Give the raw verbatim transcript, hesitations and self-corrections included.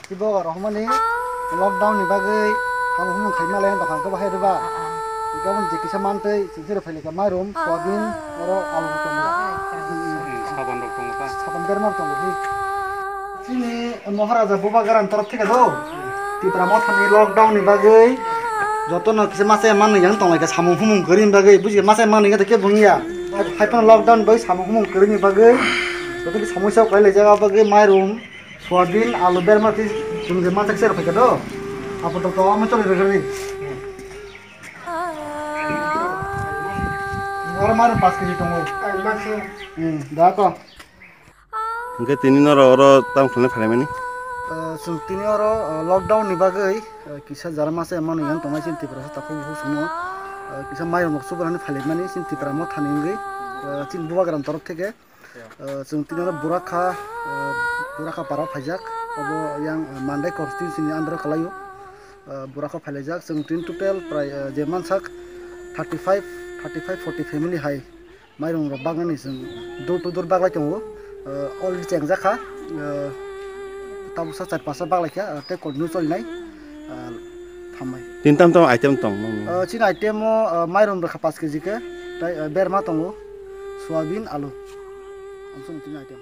Kibo rohmani lockdown ni bagwi hamung humung khai male dokan ko bahai riba. Gabon je kisa mantwi singse rw phailika mairum soyabin oro alu tongo. Sabon rok tongo ta. Sabon berma tongo hi. Chini Maharaja Buba Garan torop thika do. Tipra Mothani lockdown ni bagwi jotono kisa masa manwi yang tonglaika samung humung kwrwini bagwi buji masa manwi khe bungya. Haiphano lockdown bai samung humung kwrwini bagwi joto kisa somosya kwlai laijak bagwi mairum. Soyabin, alu, berma twi chwng je mansak se rw phaikha do. Apo to to amo choli rwgwi. Oro mairum paanch kg tongo. Hmm, da ko. Hwnkhe tini norok oro tamo khlaina phailaimani? Ah, chwng tini oro, ah, lockdown ni bagwi, ah, kisa jara masa manwi yang tongnai chini Tripura takhuk bukhuk songno. Ah, kisa mairum rok chubanani phailaimani chini Tipra Mothani wngwi, ah, chini Bubagram torop theke. Ah, chwng tini oro Burakha, ah, Burakha para phaijak, obo yang, ah, Mandai constituency ni under o kwlaio. Ah, Burakha phailaijak, chwng tini total prai, ah, je mansak thirty five, thirty five, forty family hai mairum rok baknani chwng door to door baklai tongo. Ah, already chengjak kha, ah, tabuksa char pasta baklai kha, ah, tei continue cholinai, ah, thambai. Tini tam tam item tong nokni? Ah, chini item o, ah, mairum rwkha paanch kg khe, tei, ah, berma tongo, soyabin, alu. Amsong tini item.